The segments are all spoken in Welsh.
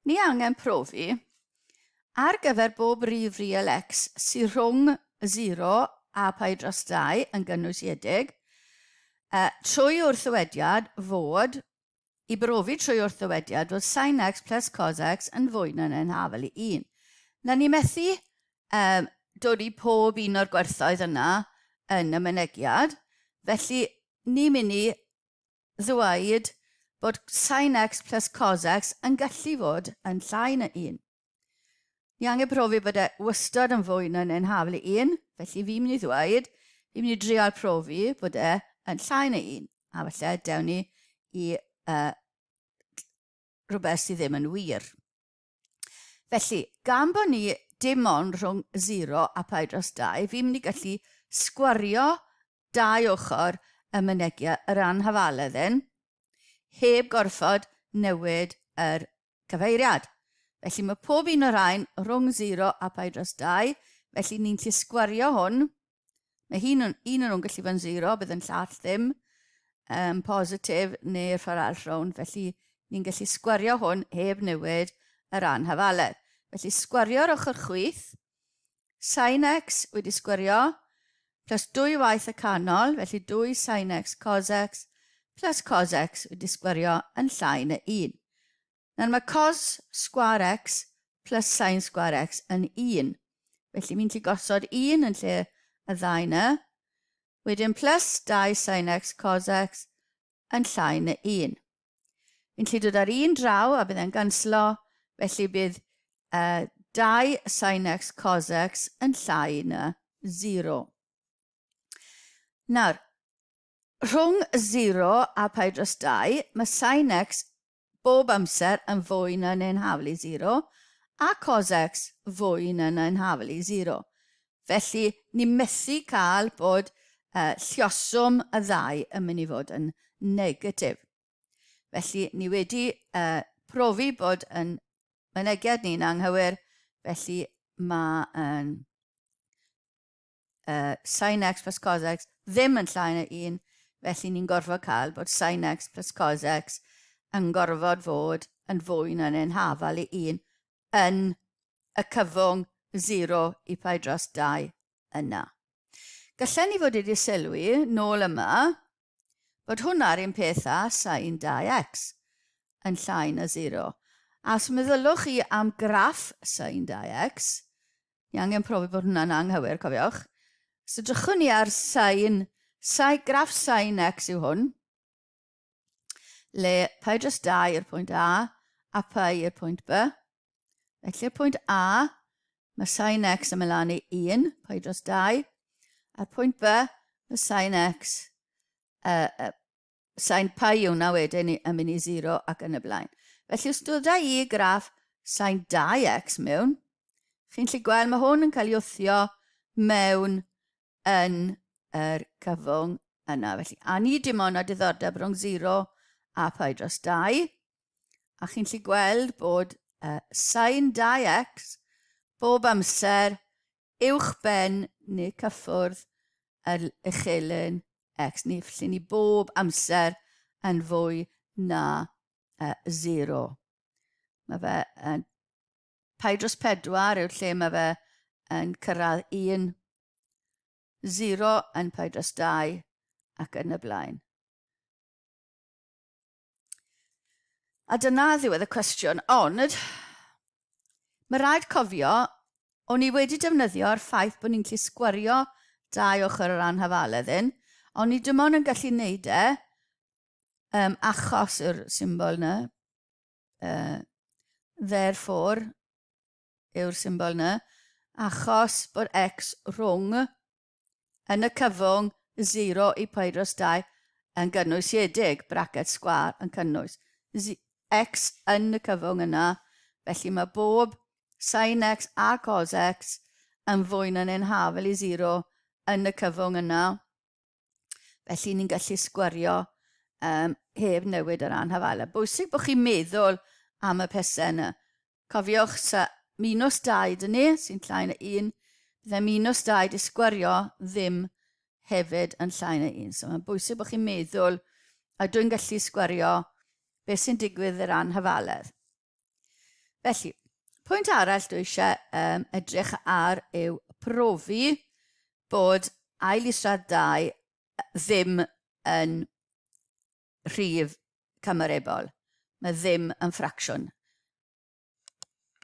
Ni angen profi ar gyfer bob rif real x sydd rhwng 0 a pi dros 2 yn gynwysiedig, trwy wrthddywediad fod, i brofi trwy wrthddywediad fod sin x plus cos x yn fwy na neu'n hafal i 1. Na ni methu um, dod i pob un o'r gwerthoedd yna yn y mynegiad, felly ni'n mynd i ddweud bod sin x plus cos x yn gallu fod yn llai na 1. Ni angen profi bod e wastad yn fwy na neu'n hafal i 1, felly fi'n mynd i ddweud, fi'n mynd i drial profi bod e yn llai na 1, a falle dewn ni i uh, rhywbeth sydd ddim yn wir. Felly, gan bod ni dim ond rhwng 0 a pi dros 2, fi'n mynd i gallu sgwario dau ochr y mynegiad yr anhafaledd hyn, heb gorfod newid yr cyfeiriad. Felly mae pob un o'r rhain rhwng 0 a pi dros 2, felly ni'n gallu sgwario hwn. Mae un, un o'n nhw'n gallu bod yn 0, bydd yn llall ddim um, positif neu'r ffordd arall rownd, felly ni'n gallu sgwario hwn heb newid yr anhafaledd. Felly sgwario'r ochr chwith, sin x wedi sgwario, plus dwy waith y canol, felly 2 sin x cos x, plus cos x wedi sgwario yn llai na 1. Nawr mae cos sgwâr x plus sin sgwâr x yn 1. Felly mi'n gallu gosod 1 yn lle y ddau yna. Wedyn plus 2 sin x cos x yn llai na 1. Fi'n gallu dod ar un draw a bydd e'n ganslo, felly bydd uh, 2 sin x cos x yn llai na 0. Nawr, rhwng 0 a pi dros 2, mae sin x bob amser yn fwy na neu'n hafal i 0, a cos x fwy na neu'n hafal i 0. Felly, ni methu cael bod uh, llioswm y ddau yn mynd i fod yn negatif. Felly, ni wedi uh, profi bod yn mynegiad ni'n anghywir, felly mae yn uh, sin x plus cos x ddim yn llai na 1, felly ni'n gorfod cael bod sin x plus cos x yn gorfod fod yn fwy na neu'n hafal i 1 yn y cyfwng 0 i pi dros 2 yna. Gallen ni fod wedi sylwi nôl yma bod hwnna'r un peth â sin 2x yn llai na 0. A os meddylwch chi am graff sin 2x, ni angen profi bod hwnna'n anghywir, cofiwch. So drychwn ni ar sin, sin, graff sin x yw hwn, le pi dros 2 i'r pwynt A a pi i'r pwynt B. Felly'r pwynt A, mae sin x yn mynd lan i 1, pi dros 2. A'r pwynt B, mae sin x, uh, uh, sin pi yw hwnna wedyn yn mynd i 0 ac yn y blaen. Felly os dod i graff sin 2x mewn, chi'n lli gweld mae hwn yn cael ei wthio mewn yn yr cyfwng yna. Felly, a ni dim ond â diddordeb rhwng 0 a pi dros 2. A chi'n lli gweld bod uh, sin 2x bob amser uwch ben neu cyffwrdd yr uchelyn x. Ni, felly ni bob amser yn fwy na uh, 0. Mae fe yn Pi dros 4 yw'r lle mae fe yn cyrraedd 1, 0 yn pi dros 2 ac yn y blaen. A dyna ddiwedd y cwestiwn, ond mae rhaid cofio, o'n i wedi defnyddio'r ffaith bod ni'n gallu sgwario dau ochr yr anhafaledd hyn, ond ni dim ond yn gallu neud e um, achos yw'r symbol yna, uh, therefore yw'r symbol yna, achos bod x rhwng yn y cyfwng 0 i pi dros 2 yn gynwysiedig, bracket sgwâr yn cynnwys x yn y cyfwng yna, felly mae bob sin x a cos x yn fwy na neu'n hafel i 0 yn y cyfwng yna. Felly ni'n gallu sgwario um, heb newid yr anhafaledd. Bwysig bod chi'n meddwl am y pesau yna. Cofiwch, sa minus 2 dyn ni, sy'n llai na 1, bydde minus 2 di sgwario ddim hefyd yn llai na 1. So mae'n bwysig bod chi'n meddwl a dwi'n gallu sgwario beth sy'n digwydd yr anhafaledd. Felly, pwynt arall dwi eisiau edrych ar yw profi bod ail isradd 2 ddim yn rhif cymarebol. Mae ddim yn ffracsiwn.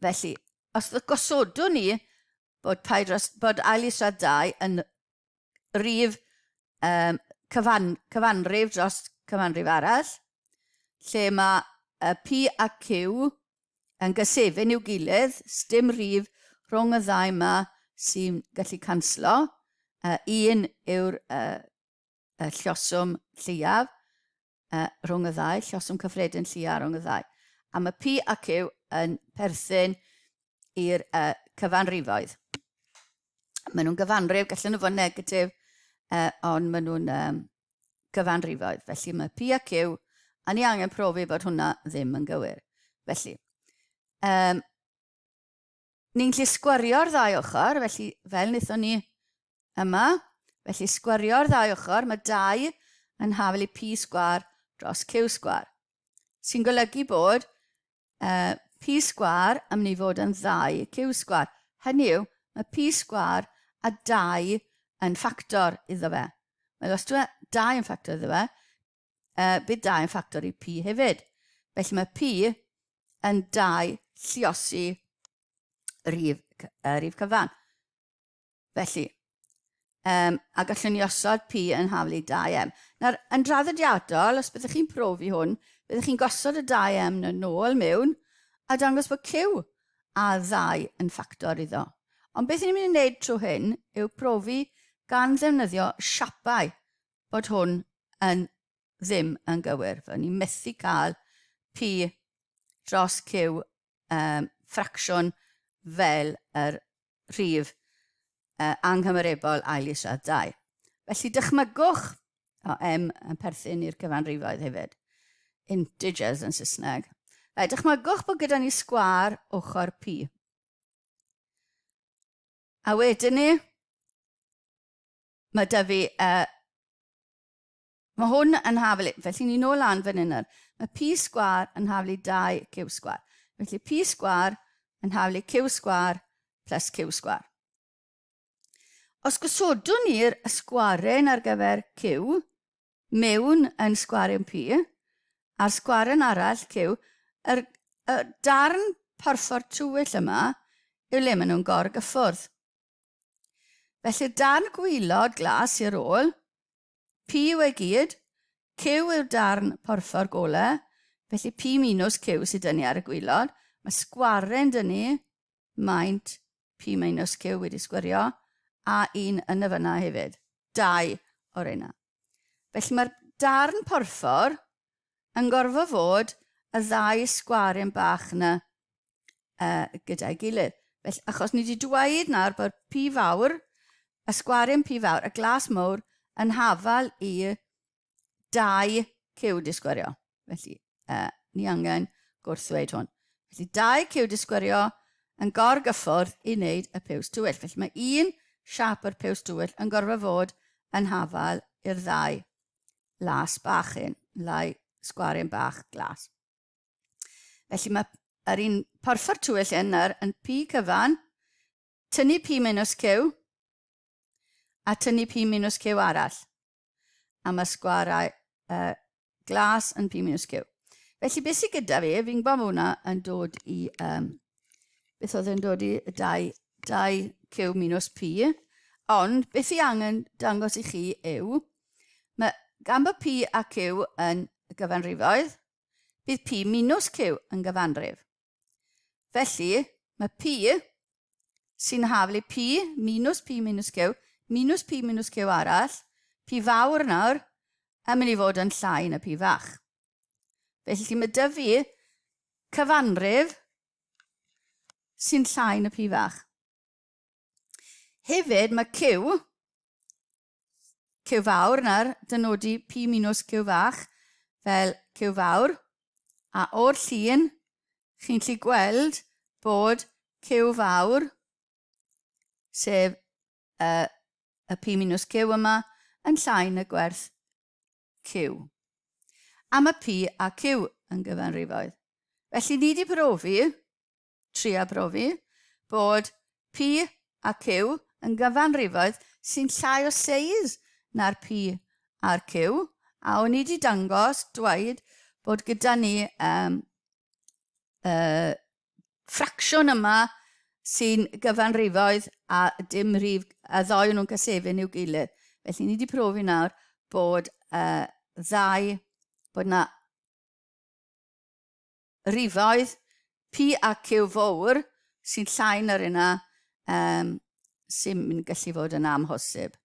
Felly, os gosodwn ni bod, pi dros, bod ail isradd 2 yn rif um, cyfan, cyfanrif dros cyfanrif arall, lle mae uh, P a Q yn gysefin i'w gilydd, sdim rhif rhwng y ddau yma sy'n gallu canslo. Un yw'r llioswm lleiaf rhwng y ddau, llioswm cyffredin lleiaf rhwng y ddau. A mae P a Q yn perthyn i'r cyfanrifoedd. Maen nhw'n gyfanrif, gallen nhw fod negatif, ond maen nhw'n gyfanrifoedd. Felly mae P a Q, a ni angen profi bod hwnna ddim yn gywir. Felly, ni'n gallu sgwario'r ddau ochr, felly fel wnaethon ni yma, felly sgwario'r ddau ochr, mae 2 yn hafel i P sgwar dros Q sgwar, sy'n golygu bod P sgwar yn mynd i fod yn 2 Q sgwar. Hynny yw, mae P sgwar a 2 yn ffactor iddo fe. Wel, os dwi 2 yn ffactor iddo fe, bydd 2 yn ffactor i P hefyd. Felly mae P yn 2 lliosi rhif cyfan. Felly, a gallwn ni osod P yn haflu 2M. Nawr, yn draddodiadol, os byddwch chi'n profi hwn, byddwch chi'n gosod y 2M yn ôl mewn a dangos bod Q a ddau yn ffactor iddo. Ond beth ni'n mynd i wneud trwy hyn yw profi gan ddefnyddio siapau bod hwn yn ddim yn gywir. Fe ni'n methu cael P dros Q ffracsiwn fel yr rhif anghymarebol ail isradd 2. Felly dychmygwch, o M yn perthyn i'r cyfanrifoedd hefyd, integers yn Saesneg. Right, dychmygwch bod gyda ni sgwâr ochr P. A wedyn ni, mae da fi Mae hwn yn haflu, felly ni nôl lan fan hyn nawr. Mae p sgwâr yn haflu 2 q sgwâr. Felly p sgwâr yn haflu q sgwâr plus q sgwâr. Os gosodwn ni'r sgwaren ar gyfer q mewn yn sgwaren p, a'r sgwaren arall q, yr, y darn porffor tywyll yma yw le maen nhw'n gorgyffwrdd. Felly'r darn gwylod glas i'r ôl, P yw e gyd, Q yw'r darn porffor gole, felly P minus Q sydd dyn ni ar y gwylod. Mae sgwaren dyn ni, maint P minus Q wedi sgwario, a un yn y fyna hefyd. Dau o'r reina. Felly mae'r darn porffor yn gorfod fod y ddau sgwaren bach yna gyda'i gilydd. Felly, achos ni wedi dweud nawr bod P fawr, y sgwarian P fawr, y glas mawr, yn hafal i 2 Q di sgwario. Felly, ni angen gwrthddweud hwn. Felly, 2 Q di sgwario yn gorgyffwrdd i wneud y piws tywyll. Felly, mae un siap o'r piws tywyll yn gorfod fod yn hafal i'r ddau las bach hyn, ddau sgwarian bach glas. Felly mae yr un porffor tywyll yn yr yn P cyfan, tynnu P minus Q, a tynnu P minus Q arall. A mae sgwarau glas yn P minus Q. Felly beth sydd gyda fi, fi'n gwybod bod hwnna yn dod i, beth oedd yn dod i 2, 2 Q minus P, ond beth i angen dangos i chi yw, mae gan bod P a Q yn gyfanrifoedd, bydd P minus Q yn gyfanrif. Felly, mae P sy'n haflu P minus P minus Q minus P minus Q arall, P fawr nawr, yn mynd i fod yn llai na P fach. Felly mae dy fi cyfanrif sy'n llai na P fach. Hefyd, mae Q, Q fawr nawr, dynodi P minus Q fach fel Q fawr, a o'r llun, chi'n gallu gweld bod Q fawr, sef y P minus Q yma, yn llai na gwerth Q. A mae P a Q yn gyfanrifoedd. Felly ni wedi profi. trio brofi bod P a Q yn gyfanrifoedd sy'n llai o seis na'r P a'r Q, a o'n i wedi dangos, dweud, bod gyda ni um, ffracsiwn yma sy'n gyfanrifoedd a dim rhif, a ddoi nhw'n cysefin i'w gilydd. Felly ni wedi profi nawr bod ddau, bod na rifoedd P a Q fawr sy'n llai na'r yna um, sy'n gallu fod yn amhosib.